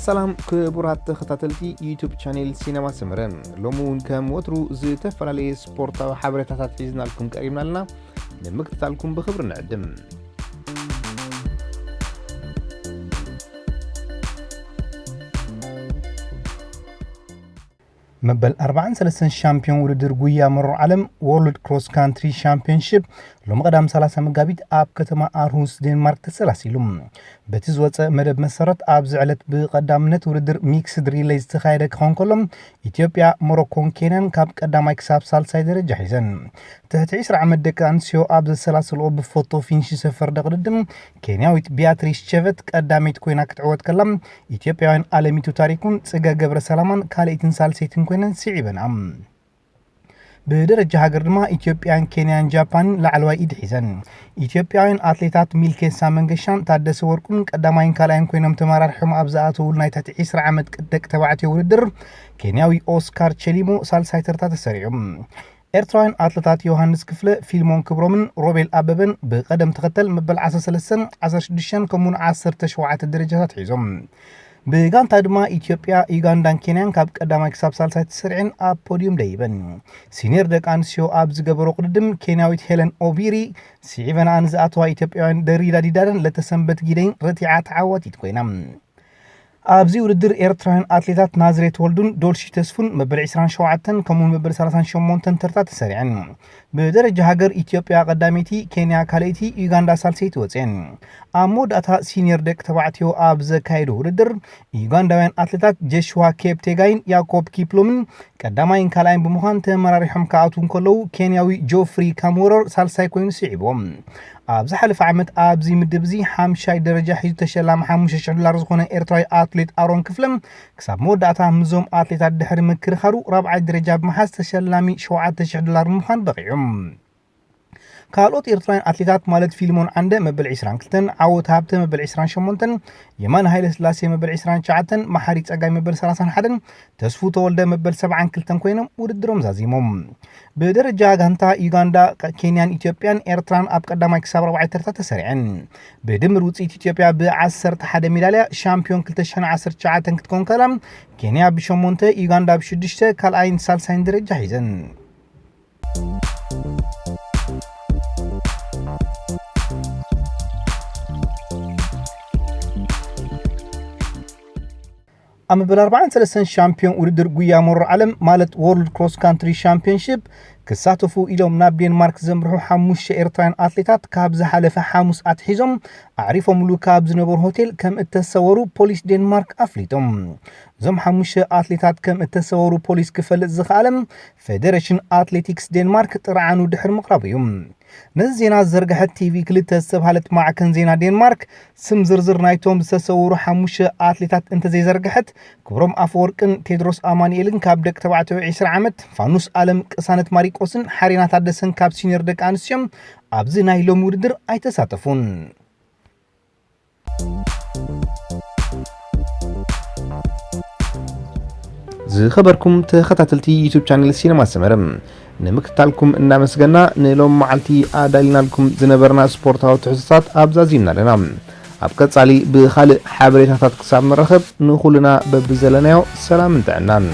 ሰላም ክቡራት ተኸታተልቲ ዩቱብ ቻኔል ሲነማ ሰመረ፣ ሎሚ እውን ከም ወትሩ ዝተፈላለየ ስፖርታዊ ሓበሬታታት ሒዝናልኩም ቀሪብና ኣለና። ንምክትታልኩም ብኽብሪ ንዕድም። መበል ኣርባዓን ሰለስተን ሻምፒዮን ውድድር ጉያ መሮር ዓለም፣ ወርልድ ክሮስ ካንትሪ ሻምፒዮንሺፕ፣ ሎሚ ቀዳም ሰላሳ መጋቢት ኣብ ከተማ ኣርሁስ ዴንማርክ ተሰላሲሉ። በቲ ዝወፀ መደብ መሰረት ኣብዚ ዕለት ብቐዳምነት ውድድር ሚክስድ ሪሌይ ዝተኻየደ ክኸውን ከሎ፣ ኢትዮጵያ፣ ሞሮኮን ኬንያን ካብ ቀዳማይ ክሳብ ሳልሳይ ደረጃ ሒዘን። ትሕቲ ዕስራ ዓመት ደቂ ኣንስትዮ ኣብ ዘሰላሰልኦ ብፎቶ ፊንሽ ዝሰፈር ደቕድድም፣ ኬንያዊት ቢያትሪስ ቸቨት ቀዳመይቲ ኮይና ክትዕወት ከላ፣ ኢትዮጵያውያን ኣለሚቱ ታሪኩን ጽገ ገብረ ሰላማን ካልኣይትን ሳልሰይትን ኮይነን ስዒበንኣ። ብደረጃ ሃገር ድማ ኢትዮጵያን ኬንያን ጃፓንን ላዕለዋይ ኢድ ሒዘን። ኢትዮጵያውያን ኣትሌታት ሚልኬሳ መንገሻን ታደሰ ወርቁን ቀዳማይን ካልኣይን ኮይኖም ተመራሪሖም ኣብ ዝኣተውሉ ናይ ትሕቲ ዕስራ ዓመት ደቂ ተባዕትዮ ውድድር፣ ኬንያዊ ኦስካር ቸሊሞ ሳልሳይ ተርታ ተሰሪዑ። ኤርትራውያን ኣትለታት ዮሃንስ ክፍለ፣ ፊልሞን ክብሮምን ሮቤል ኣበበን ብቐደም ተኸተል መበል ዓሰርተ ሰለስተን ዓሰርተ ሽዱሽተን ከምኡውን ዓሰርተ ሸውዓተ ደረጃታት ሒዞም። ብጋንታ ድማ ኢትዮጵያ፣ ዩጋንዳን ኬንያን ካብ ቀዳማይ ክሳብ ሳልሳይ ተሰሪዐን ኣብ ፖዲዩም ደይበን። ሲኒየር ደቂ ኣንስትዮ ኣብ ዝገበሮ ቅድድም ኬንያዊት ሄለን ኦቢሪ ስዒበንኣ ንዝኣተዋ ኢትዮጵያውያን ደሪዳ ዲዳደን ለተሰንበት ጊደይን ረቲዓ ተዓዋቲት ኮይና። ኣብዚ ውድድር ኤርትራውያን ኣትሌታት ናዝሬት ወልዱን ዶልሺ ተስፉን መበል ዕስራን ሸውዓተን ከምኡውን መበል ሰላሳን ሸሞንተን ተርታ ተሰሪዐን። ብደረጃ ሃገር ኢትዮጵያ ቀዳመይቲ፣ ኬንያ ካልኣይቲ፣ ዩጋንዳ ሳልሰይቲ ወፅየን። ኣብ መወዳእታ ሲኒየር ደቂ ተባዕትዮ ኣብ ዘካየዶ ውድድር ዩጋንዳውያን ኣትሌታት ጀሽዋ ኬፕቴጋይን ያኮብ ኪፕሉምን ቀዳማይን ካልኣይን ብምዃን ተመራሪሖም ክኣትዉ እንከለዉ፣ ኬንያዊ ጆፍሪ ካምወረር ሳልሳይ ኮይኑ ስዒብዎም። ኣብ ዝሓለፈ ዓመት ኣብዚ ምድብ እዚ ሓምሻይ ደረጃ ሒዙ ተሸላሚ ሓሙሽተ ሽሕ ዶላር ዝኾነ ኤርትራዊ ኣትሌት ኣሮን ክፍለ ክሳብ መወዳእታ ምስዞም ኣትሌታት ድሕሪ ምክርኻሩ ራብዓይ ደረጃ ብምሓዝ ተሸላሚ ሸውዓተ ሽሕ ዶላር ንምዃን በቒዑ። ካልኦት ኤርትራውያን ኣትሌታት ማለት ፊልሞን ዓንደ መበል ዕስራን ክልተን፣ ዓወት ሃብተ መበል ዕስራን ሸሞንተን፣ የማነ ሃይለ ስላሴ መበል ዕስራን ትሽዓተን፣ መሓሪ ጸጋይ መበል ሰላሳን ሓደን፣ ተስፉ ተወልደ መበል ሰብዓን ክልተን ኮይኖም ውድድሮም ዛዚሞም። ብደረጃ ጋንታ ዩጋንዳ፣ ኬንያን ኢትዮጵያን ኤርትራን ኣብ ቀዳማይ ክሳብ ራብዓይ ተርታ ተሰሪዐን። ብድምር ውጽኢት ኢትዮጵያ ብዓሰርተ ሓደ ሜዳልያ ሻምፒዮን ክልተ ሽሕን ዓሰርተ ትሽዓተን ክትከውን ከላ፣ ኬንያ ብሸሞንተ፣ ዩጋንዳ ብሽዱሽተ ካልኣይን ሳልሳይን ደረጃ ሒዘን። ኣብ መበል ኣርባዓን ሰለስተን ሻምፒዮን ውድድር ጉያ መሮር ዓለም ማለት ወርልድ ክሮስ ካንትሪ ሻምፒዮንሺፕ ክሳተፉ ኢሎም ናብ ዴንማርክ ዘምርሑ ሓሙሽተ ኤርትራውያን ኣትሌታት ካብ ዝሓለፈ ሓሙስ ኣትሒዞም ኣዕሪፎምሉ ካብ ዝነበሩ ሆቴል ከም እተሰወሩ ፖሊስ ዴንማርክ ኣፍሊጦም። እዞም ሓሙሽተ ኣትሌታት ከም እተሰወሩ ፖሊስ ክፈልጥ ዝኸኣለ ፌደሬሽን ኣትሌቲክስ ዴንማርክ ጥርዓኑ ድሕሪ ምቕራቡ እዩ። ነዚ ዜና ዝዘርግሐት ቲቪ ክልተ ዝተባህለት ማዕከን ዜና ዴንማርክ ስም ዝርዝር ናይቶም ዝተሰወሩ ሓሙሽተ ኣትሌታት እንተዘይዘርግሐት፣ ክብሮም ኣፈወርቅን ቴድሮስ ኣማኑኤልን ካብ ደቂ ተባዕትዮ ዕስራ ዓመት፣ ፋኑስ ኣለም፣ ቅሳነት ማሪቆስን ሓሬና ታደሰን ካብ ሲኒየር ደቂ ኣንስትዮ ኣብዚ ናይ ሎሚ ውድድር ኣይተሳተፉን። ዝኸበርኩም ተኸታተልቲ ዩቱብ ቻነል ሲነማ ሰመረ፣ ንምክትታልኩም እናመስገና፣ ንሎም መዓልቲ ኣዳሊናልኩም ዝነበርና ስፖርታዊ ትሕዝቶታት ኣብዛዚምና ኣለና። ኣብ ቀጻሊ ብኻልእ ሓበሬታታት ክሳብ ንራኸብ፣ ንኹልና በብዘለናዮ ሰላምን ጥዕናን።